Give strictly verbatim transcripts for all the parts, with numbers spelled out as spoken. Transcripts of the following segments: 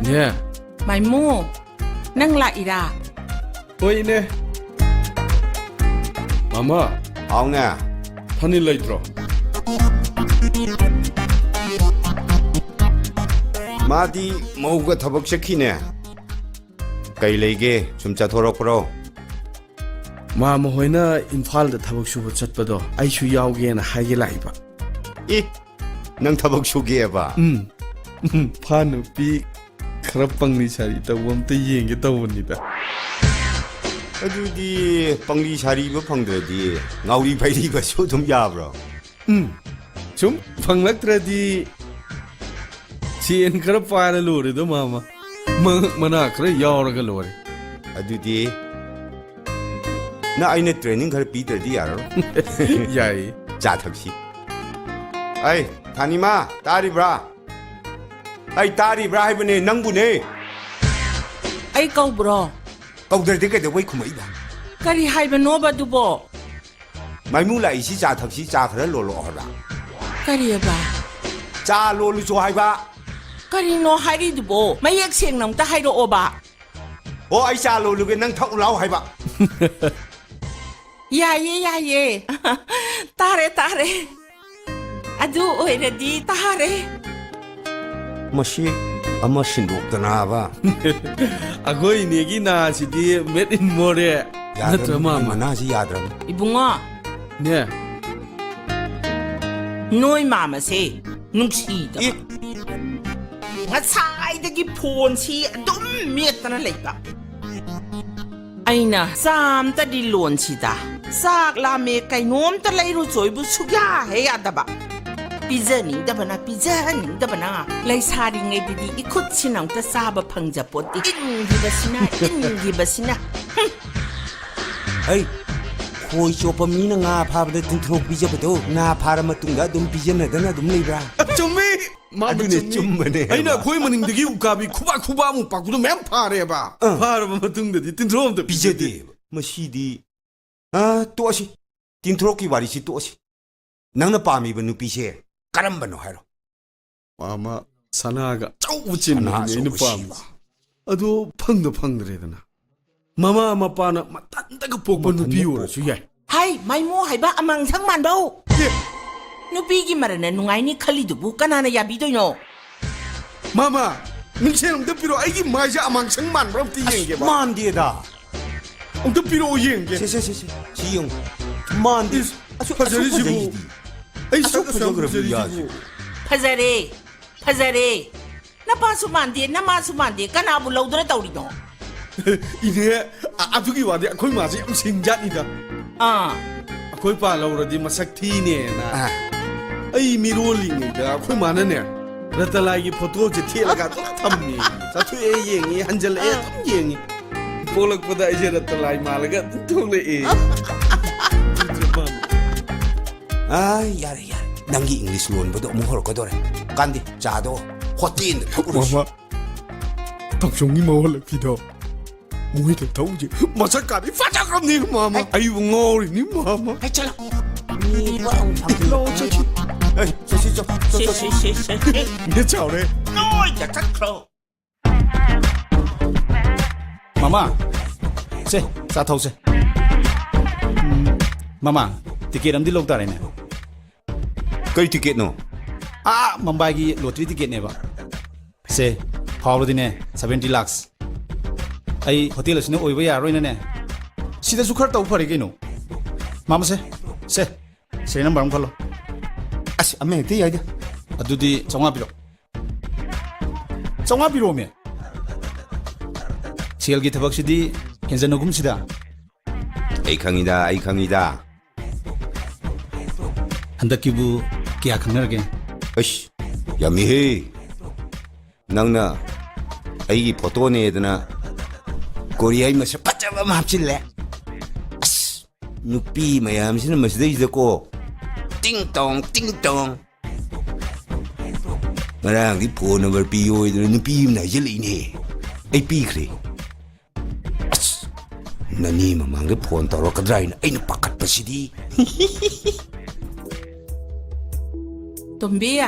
ꯍꯦ꯫ ꯃꯥꯏꯃꯨ, ꯅꯪ ꯂꯥꯛꯏꯔꯥ? ꯍꯣꯏꯅꯦ꯫ ꯃꯥꯃ꯫ ꯍꯥꯎꯅꯦ꯫ ꯊꯥꯅꯤꯜ ꯂꯩꯇ꯭ꯔꯣ? ꯃꯥꯗꯤ ꯃꯧꯒ ꯊꯕꯛ ꯆꯠꯈꯤꯅꯦ꯫ ꯀꯩ ꯂꯩꯒꯦ? ꯁꯨꯝ ꯆꯠꯊꯣꯔꯛꯄ꯭ꯔꯣ? ꯃꯥꯃ ꯍꯣꯏꯅ ꯏꯝꯐꯥꯜꯗ ꯊꯕꯛ ꯁꯨꯕ ꯆꯠꯄꯗꯣ ꯑꯩꯁꯨ ꯌꯥꯎꯒꯦꯅ ꯍꯥꯏꯒꯦ ꯂꯥꯛꯏꯕ꯫ ꯏ, ꯅꯪ ꯊꯕꯛ ꯁꯨꯒꯦꯕ? ꯎꯝ꯫ ꯎꯝ, ꯐꯥ ꯅꯨꯄꯤ ꯈꯔ ꯄꯪꯂꯤ ꯁꯥꯔꯤ ꯇꯧꯕ ꯑꯝꯇ ꯌꯦꯡꯒꯦ ꯇꯧꯕꯅꯤꯗ꯫ ꯑꯗꯨꯗꯤ ꯄꯪꯂꯤ ꯁꯥꯔꯤꯕ ꯐꯪꯗ꯭ꯔꯗꯤ ꯉꯥꯎꯔꯤ ꯐꯩꯔꯤꯕꯁꯨ ꯑꯗꯨꯝ ꯌꯥꯕ꯭ꯔꯣ? ꯎꯝ, ꯁꯨꯝ ꯐꯪꯂꯛꯇ꯭ꯔꯗꯤ ꯁꯦꯟ ꯈꯔ ꯄꯥꯏꯔ ꯂꯣꯏꯔꯦꯗ, ꯃꯥꯃ꯫ ꯃ-, ꯃꯅꯥ ꯈꯔ ꯌꯥꯎꯔꯒ ꯂꯣꯏꯔꯦ꯫ ꯑꯗꯨꯗꯤ ꯅꯪ ꯑꯩꯅ training ꯈꯔ ꯄꯤꯗ꯭ꯔꯗꯤ ꯌꯥꯔꯔꯣꯏ꯫ ꯌꯥꯏꯌꯦ꯫ ꯆꯥ ꯊꯛꯁꯤ꯫ ꯑꯩ, ꯊꯥꯅꯤꯃꯥ, ꯇꯥꯔꯤꯕ꯭ꯔꯥ? ꯑꯩ ꯇꯥꯔꯤꯕ꯭ꯔꯥ ꯍꯥꯏꯕꯅꯦ, ꯅꯪꯕꯨꯅꯦ꯫ ꯑꯩ ꯀꯧꯕ꯭ꯔꯣ? ꯀꯧꯗ꯭ꯔꯗꯤ ꯀꯩꯗꯧꯕꯩ ꯈꯨꯝꯃꯛꯏꯕ? ꯀꯔꯤ ꯍꯥꯏꯕꯅꯣꯕ ꯑꯗꯨꯕꯣ? ꯃꯥꯏꯃꯨ ꯂꯥꯛꯏꯁꯤ ꯆꯥ ꯊꯛꯁꯤ, ꯆꯥ ꯈꯔ ꯂꯣꯜꯂꯛꯑꯣ ꯍꯥꯏꯕ꯫ ꯀꯔꯤꯑꯕ? ꯆꯥ ꯂꯣꯜꯂꯨꯆꯣ ꯍꯥꯏꯕ꯫ ꯀꯔꯤꯅꯣ ꯍꯥꯏꯔꯤꯗꯨꯕꯣ? ꯃꯌꯦꯛ ꯁꯦꯡꯅ ꯑꯝꯇ ꯍꯥꯏꯔꯛꯑꯣꯕ꯫ ꯑꯣ, ꯑꯩ ꯆꯥ ꯂꯣꯜꯂꯨꯒꯦ, ꯅꯪ ꯊꯛꯎ ꯂꯥꯎ ꯍꯥꯏꯕ꯫ ꯌꯥꯏꯌꯦ, ꯌꯥꯏꯌꯦ꯫ ꯇꯥꯔꯦ, ꯇꯥꯔꯦ꯫ ꯑꯗꯨ ꯑꯣꯏꯔꯗꯤ ꯇꯥꯔꯦ꯫ ꯃꯁꯤ ꯑꯃ ꯁꯤꯟꯗꯣꯛꯇꯅꯕ꯫ ꯑꯩꯈꯣꯏ ꯏꯅꯦꯒꯤ ꯅꯥꯁꯤꯗꯤ made in ꯃꯣꯔꯦ꯫ ꯌꯥꯗ꯭ꯔꯕꯅꯤ, ꯅꯠꯇ꯭ꯔ, ꯃꯥꯃ? ꯃꯅꯥꯁꯤ ꯌꯥꯗ꯭ꯔꯕꯅꯤ꯫ ꯏꯕꯨꯡꯉꯣ꯫ ꯅꯦ꯫ ꯅꯣꯏ ꯃꯥꯃꯁꯦ ꯅꯨꯡꯁꯤꯗꯕ꯫ ꯏ꯫ ꯉꯁꯥꯏꯗꯒꯤ ꯐꯣꯟꯁꯤ ꯑꯗꯨꯝ ꯃꯦꯠꯇꯅ ꯂꯩꯕ꯫ ꯑꯩꯅ ꯆꯥ ꯑꯝꯇꯗꯤ ꯂꯣꯟꯁꯤꯗ꯫ ꯆꯥꯛ ꯂꯥꯝꯃꯦ, ꯀꯩꯅꯣꯝꯇ ꯂꯩꯔꯨꯆꯣꯏꯕꯨ ꯁꯨꯛꯌꯥ ꯍꯦꯛ ꯌꯥꯗꯕ꯫ ꯄꯤꯖꯅꯤꯡꯗꯕꯅ, ꯄꯤꯖꯅꯤꯡꯗꯕꯅ꯫ ꯂꯩꯁꯥꯔꯤꯉꯩꯗꯗꯤ ꯏꯈꯨꯠꯁꯤꯅ ꯑꯝꯇ ꯆꯥꯕ ꯐꯪꯖꯄꯣꯠꯇꯦ꯫ ꯏꯟꯈꯤꯕꯁꯤꯅ, ꯏꯟꯈꯤꯕꯁꯤꯅ꯫ ꯍꯨꯝ꯫ ꯍꯩ, ꯈꯣꯏ ꯆꯣꯞꯄ ꯃꯤꯅ ꯉꯥ ꯐꯥꯕꯗ ꯇꯤꯟꯊ꯭ꯔꯣꯛ ꯄꯤꯖꯕꯗꯣ, ꯉꯥ ꯐꯥꯔ ꯃꯇꯨꯡꯗ ꯑꯗꯨꯝ ꯄꯤꯖꯅꯗꯅ ꯑꯗꯨꯝ ꯂꯩꯕ꯭ꯔꯥ? ꯆꯨꯝꯃꯤ! ꯃꯥꯃ ꯑꯗꯨꯅꯦ, ꯆꯨꯝꯃꯤ꯫ ꯆꯨꯝꯕꯅꯦ ꯑꯩꯅ ꯍꯥꯏꯕ꯫ ꯑꯩꯈꯣꯏ ꯃꯅꯤꯡꯗꯒꯤ ꯎꯀꯥꯕꯤ ꯈꯨꯕꯥꯛ ꯈꯨꯕꯥꯛꯃꯨꯛ ꯄꯥꯛꯄꯗꯣ ꯃꯌꯥꯝ ꯐꯥꯔꯦꯕ꯫ ꯑꯥ꯫ ꯐꯥꯔꯕ ꯃꯇꯨꯡꯗꯗꯤ ꯇꯤꯟꯊ꯭ꯔꯣꯛ ꯑꯝꯇ ꯄꯤꯖꯗꯦ꯫ ꯄꯤꯖꯗꯦꯕ꯫ ꯃꯁꯤꯗꯤ, ꯑꯥ, ꯇꯣꯛꯑꯁꯤ꯫ ꯇꯤꯟꯊ꯭ꯔꯣꯛꯀꯤ ꯋꯥꯔꯤꯁꯤ ꯇꯣꯛꯑꯁꯤ꯫ ꯅꯪꯅ ꯄꯥꯝꯃꯤꯕ ꯅꯨꯄꯤꯁꯦ ꯀꯔꯝꯕꯅꯣ ꯍꯥꯏꯔꯣ꯫ ꯃꯥꯃ, ꯁꯅꯥꯒ ꯑꯆꯧꯕ ꯆꯦꯟꯕꯗꯨꯅꯦ ꯑꯩꯅ ꯄꯥꯝꯃꯤꯁꯦ꯫ ꯑꯗꯣ ꯐꯪꯗ ꯐꯪꯗ꯭ꯔꯦꯗꯅ꯫ ꯃꯃꯥ ꯃꯄꯥꯅ ꯃꯊꯟꯇꯒ ꯄꯣꯛꯄ ꯅꯨꯄꯤ ꯑꯣꯏꯔꯁꯨ ꯌꯥꯏ꯫ ꯍꯥꯏ, ꯃꯥꯏꯃꯣ ꯍꯥꯏꯕ ꯑꯃꯥꯡꯁꯪ ꯃꯥꯟꯕꯧ꯫ ꯑꯦ꯫ ꯅꯨꯄꯤꯒꯤ ꯃꯔꯟꯅ ꯅꯨꯡꯉꯥꯏꯅꯤ ꯈꯜꯂꯤꯗꯨꯕꯨ ꯀꯅꯥꯅ ꯌꯥꯕꯤꯗꯣꯏꯅꯣ? ꯃꯥꯃ, ꯃꯤꯡꯁꯦꯜ ꯑꯝꯇ ꯄꯤꯔꯛꯑꯣ, ꯑꯩꯒꯤ ꯃꯥꯏꯁꯦ ꯑꯃꯥꯡꯁꯪ ꯃꯥꯟꯕ꯭ꯔꯥ ꯑꯝꯇ ꯌꯦꯡꯒꯦꯕ꯫ ꯃꯥꯟꯗꯦꯗ꯫ ꯑꯝꯇ ꯄꯤꯔꯛꯑꯣ ꯌꯦꯡꯒꯦ꯫ ꯁꯦ, ꯁꯦ, ꯁꯦ, ꯁꯦ꯫ ꯁꯤ ꯌꯦꯡꯉꯨ꯫ ꯃꯥꯟꯗꯦ꯫ ꯏꯁ, ꯑꯁꯨꯛ, ꯑꯁꯨꯛ ꯐꯖꯔꯤꯁꯤꯕꯨ꯫ ꯐꯖꯩꯁꯤꯗꯤ꯫ ꯑꯩ ꯑꯁꯨꯛ ꯁꯛ ꯑꯁꯨꯛ ꯐꯖꯈ꯭ꯔꯕ ꯐꯖꯔꯤꯁꯤꯕꯨ꯫ ꯌꯥꯁꯤꯕꯨ꯫ ꯐꯖꯔꯦ꯫ ꯐꯖꯔꯦ꯫ ꯅꯄꯥꯁꯨ ꯃꯥꯟꯗꯦ, ꯅꯃꯥꯁꯨ ꯃꯥꯟꯗꯦ, ꯀꯅꯥꯕꯨ ꯂꯧꯗꯅ ꯇꯧꯔꯤꯅꯣ? ꯏꯅꯦ, ꯑ-, ꯑꯗꯨꯒꯤ ꯋꯥꯗꯤ ꯑꯩꯈꯣꯏ ꯃꯥꯁꯦ ꯌꯥꯝ ꯁꯤꯡꯖꯥꯠꯅꯤꯗ꯫ ꯑꯥ꯫ ꯑꯩꯈꯣꯏ ꯄꯥ ꯂꯧꯔꯗꯤ ꯃꯁꯛ ꯊꯤꯅꯦꯅ꯫ ꯑꯥ꯫ ꯑꯩ ꯃꯤꯔꯣꯜꯂꯤꯉꯩꯗ ꯑꯩꯈꯣꯏ ꯃꯥꯅꯅꯦ, ꯔꯇꯂꯥꯏꯒꯤ ꯐꯣꯇꯣꯁꯦ ꯊꯦꯠꯂꯒ ꯑꯗꯨꯝ ꯊꯝꯃꯤ꯫ ꯆꯠꯊꯣꯛꯑꯦ ꯌꯦꯡꯉꯤ, ꯍꯟꯖꯜꯂꯛꯑꯦ ꯑꯥ꯫ ꯑꯗꯨꯝ ꯌꯦꯡꯉꯤ꯫ ꯄꯣꯛꯂꯛꯄꯗ ꯑꯩꯁꯦ ꯔꯇꯂꯥꯏ ꯃꯥꯜꯂꯒ ꯑꯗꯨꯝ ꯊꯣꯛꯂꯛꯑꯦ꯫ ꯑꯥ, ꯌꯥꯔꯦ, ꯌꯥꯔꯦ꯫ ꯅꯪꯒꯤ ꯏꯪꯂꯤꯁ ꯂꯣꯟꯕꯗꯣ ꯑꯃꯨꯛ ꯍꯧꯔꯛꯀꯗꯧꯔꯦ꯫ ꯀꯥꯟꯗꯦ, ꯆꯥꯗꯣ ꯍꯣꯇꯦꯜꯗ ꯊꯛꯎꯔꯁꯤ꯫ ꯃꯥꯃ, ꯊꯛꯆꯣꯡꯒꯤ ꯃꯧ ꯍꯜꯂꯛꯄꯤꯗꯣ ꯃꯣꯏꯗ ꯊꯛꯎꯁꯦ꯫ ꯃꯁꯛ ꯀꯥꯗꯤ ꯐꯖꯈ꯭ꯔꯕꯅꯤ, ꯃꯥꯃ꯫ ꯑꯩꯕꯨ ꯉꯥꯎꯔꯤꯅꯤ, ꯃꯥꯃ꯫ ꯍꯩ, ꯆꯠꯂꯣ꯫ ꯃꯤ ꯄꯨꯔꯥ ꯑꯃꯨꯛ ꯐꯪꯖꯤꯜꯂꯛꯑꯦ꯫ ꯂꯧ ꯆꯠꯁꯤ꯫ ꯑꯦ, ꯆꯠꯁꯤ, ꯆꯠ-, ꯆꯠ-, ꯁꯦ, ꯆꯠ-, ꯁꯦ, ꯁꯦ, ꯁꯦ꯫ ꯅꯦ ꯆꯥꯎꯔꯦ꯫ ꯅꯣꯏꯗ ꯆꯠꯈ꯭ꯔꯣ꯫ ꯃꯃꯥ, ꯁꯦ, ꯆꯥ ꯊꯧꯁꯦ꯫ ꯎꯝ, ꯃꯃꯥ, ꯇꯤꯀꯦꯠ ꯑꯃꯗꯤ ꯂꯧ ꯇꯥꯔꯦꯅꯦ꯫ ꯀꯩ ꯇꯤꯀꯦꯠꯅꯣ? ꯑꯥ, ꯃꯝꯕꯥꯏꯒꯤ ꯂꯣꯇ꯭ꯔꯤ ꯇꯤꯀꯦꯠꯅꯦꯕ꯫ ꯁꯦ, ꯐꯥꯎꯔꯗꯤꯅꯦ, seventy lakhs꯫ ꯑꯩ ꯍꯣꯇꯦꯜ ꯑꯁꯤꯅ ꯑꯣꯏꯕ ꯌꯥꯔꯔꯣꯏꯅꯅꯦ, ꯁꯤꯗꯁꯨ ꯈꯔ ꯇꯧ ꯐꯔꯦ ꯀꯩꯅꯣ꯫ ꯃꯥꯃ, ꯁꯦ, ꯁꯦ, serial number ꯑꯃ ꯈꯜꯂꯣ꯫ ꯑꯁ, ꯑꯃ ꯍꯦꯛꯇ ꯌꯥꯏꯗ꯫ ꯑꯗꯨꯗꯤ ꯆꯥꯝꯃꯉꯥ ꯄꯤꯔꯣ꯫ ꯆꯥꯝꯃꯉꯥ ꯄꯤꯔꯣꯃꯦ꯫ ꯁꯦꯜꯒꯤ ꯊꯕꯛꯁꯤꯗꯤ ꯍꯦꯟꯖꯟꯅꯒꯨꯝꯁꯤꯗ꯫ ꯑꯩ ꯈꯪꯉꯤꯗ, ꯑꯩ ꯈꯪꯉꯤꯗ꯫ ꯍꯟꯗꯛꯀꯤꯕꯨ ꯀꯌꯥ ꯈꯪꯅꯔꯒꯦ? ꯑꯩꯁ, ꯌꯥꯝꯃꯤꯍꯦ꯫ ꯅꯪꯅ ꯑꯩꯒꯤ ꯐꯣꯇꯣꯅꯦꯗꯅ ꯀꯣꯔꯤꯌꯥꯒꯤ ꯃꯁꯛ ꯐꯖꯕ ꯑꯃ ꯍꯥꯞꯆꯤꯜꯂꯦ꯫ ꯑꯁ, ꯅꯨꯄꯤ ꯃꯌꯥꯝꯁꯤꯅ ꯃꯁꯤꯗꯩꯁꯤꯗꯀꯣ ꯇꯤꯡ ꯇꯣꯡ, ꯇꯤꯡ ꯇꯣꯡ꯫ ꯉꯔꯥꯡꯗꯤ ꯐꯣꯟ ꯅꯝꯕꯔ ꯄꯤꯌꯣ ꯍꯥꯏꯗꯅ ꯅꯨꯄꯤ ꯑꯃꯅ ꯍꯥꯏꯖꯤꯜꯂꯛꯏꯅꯦ꯫ ꯑꯩ ꯄꯤꯈ꯭ꯔꯦ꯫ ꯑꯁ, ꯅꯅꯦ ꯃꯃꯥꯡꯗ ꯐꯣꯟ ꯇꯧꯔꯛꯀꯗ꯭ꯔꯥ ꯍꯥꯏꯅ ꯑꯩꯅ ꯄꯥꯈꯠꯄꯁꯤꯗꯤ꯫ ꯇꯣꯝꯕꯤ꯫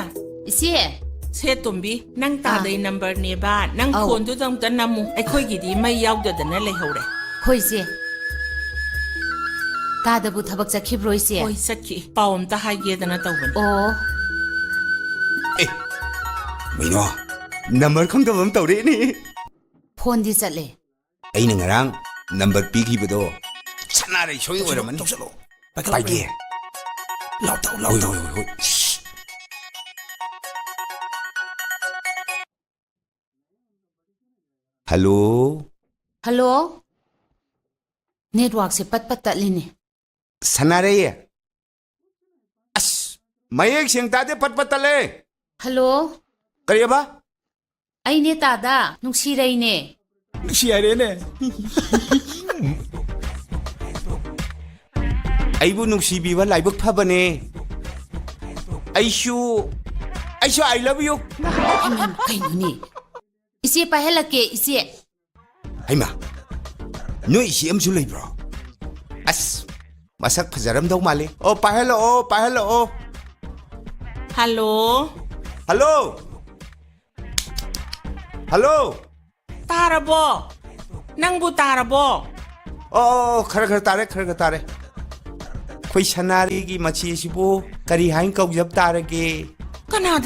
ꯏꯆꯦ꯫ ꯁꯦ ꯇꯣꯝꯕꯤ, ꯅꯪ ꯇꯥꯗꯩ ꯅꯝꯕꯔꯅꯦꯕ꯫ ꯅꯪ ꯑꯧ꯫ ꯐꯣꯟꯗꯨꯗ ꯑꯝꯇ ꯅꯝꯃꯨ꯫ ꯑꯩꯈꯣꯏꯒꯤꯗꯤ ꯃꯩ ꯌꯥꯎꯗꯗꯅ ꯂꯩꯍꯧꯔꯦ꯫ ꯍꯣꯏ, ꯏꯆꯦ꯫ ꯇꯥꯗꯕꯨ ꯊꯕꯛ ꯆꯠꯈꯤꯕ꯭ꯔꯣ, ꯏꯆꯦ? ꯍꯣꯏ, ꯆꯠꯈꯤ꯫ ꯄꯥꯎ ꯑꯝꯇ ꯍꯥꯏꯒꯦꯗꯅ ꯇꯧꯕꯅꯤ꯫ ꯑꯣ꯫ ꯑꯦ, ꯃꯤꯅꯣ, ꯅꯝꯕꯔ ꯈꯪꯗꯕ ꯑꯃ ꯇꯧꯔꯦꯅꯦ꯫ ꯐꯣꯟꯗꯤ ꯆꯠꯂꯦ꯫ ꯑꯩꯅ ꯉꯔꯥꯡ ꯅꯝꯕꯔ ꯄꯤꯈꯤꯕꯗꯣ ꯁꯅꯥꯔꯩ ꯁꯣꯏ ꯑꯣꯏꯔꯝꯃꯅꯤ꯫ ꯇꯧꯁꯜꯂꯣ, ꯇꯧꯁꯜꯂꯣ꯫ ꯄꯥꯏꯈꯠꯂꯣ, ꯄꯥꯏꯒꯦ꯫ ꯄꯥꯏꯈꯠꯂꯣ꯫ ꯂꯥꯎ, ꯊꯥꯎ, ꯂꯥꯎ, ꯍꯣꯏ, ꯊꯥꯎ꯫ ꯍꯣꯏ, ꯍꯣꯏ, ꯍꯣꯏ꯫ ꯍꯜꯂꯣ꯫ ꯍꯜꯂꯣ꯫ ꯅꯦꯠꯋꯥꯔꯛꯁꯦ ꯄꯠ ꯄꯠ ꯇꯠꯂꯤꯅꯦ꯫ ꯁꯅꯥꯔꯩ꯫ ꯑꯁ, ꯃꯌꯦꯛ ꯁꯦꯡ ꯇꯥꯗꯦ, ꯄꯠ ꯄꯠ ꯇꯠꯂꯦ꯫ ꯍꯜꯂꯣ꯫ ꯀꯔꯤꯑꯕ? ꯑꯩꯅꯦ ꯇꯥꯗ, ꯅꯨꯡꯁꯤꯔꯩꯅꯦ꯫ ꯅꯨꯡꯁꯤ ꯍꯥꯏꯔꯦꯅꯦ꯫ ꯑꯩꯕꯨ ꯅꯨꯡꯁꯤꯕꯤꯕ ꯂꯥꯏꯕꯛ ꯐꯕꯅꯦ꯫ ꯑꯩꯁꯨ, ꯑꯩꯁꯨ I love you꯫ ꯍꯩꯃꯥ, ꯀꯩꯅꯣꯅꯦ? ꯏꯆꯦ ꯄꯥꯏꯍꯜꯂꯛꯀꯦ, ꯏꯆꯦ꯫ ꯍꯩꯃꯥ, ꯅꯣꯏ ꯏꯆꯦ ꯑꯃꯁꯨ ꯂꯩꯕ꯭ꯔꯣ? ꯑꯁ, ꯃꯁꯛ ꯐꯖꯔꯝꯗꯧ ꯃꯥꯜꯂꯤ꯫ ꯑꯣ, ꯄꯥꯏꯍꯜꯂꯛꯑꯣ, ꯄꯥꯏꯍꯜꯂꯛꯑꯣ꯫ ꯍꯜꯂꯣ꯫ ꯍꯜꯂꯣ꯫ ꯍꯜꯂꯣ꯫ ꯇꯥꯔꯕꯣ? ꯅꯪꯕꯨ ꯇꯥꯔꯕꯣ? ꯑꯣ, ꯑꯣ, ꯑꯣ, ꯈꯔ ꯈꯔ ꯇꯥꯔꯦ, ꯈꯔ ꯈꯔ ꯇꯥꯔꯦ꯫ ꯑꯩꯈꯣꯏ ꯁꯅꯥꯔꯩꯒꯤ ꯃꯆꯦꯁꯤꯕꯨ ꯀꯔꯤ ꯍꯥꯏꯅ ꯀꯧꯖꯕ ꯇꯥꯔꯒꯦ? ꯀꯅꯥꯗ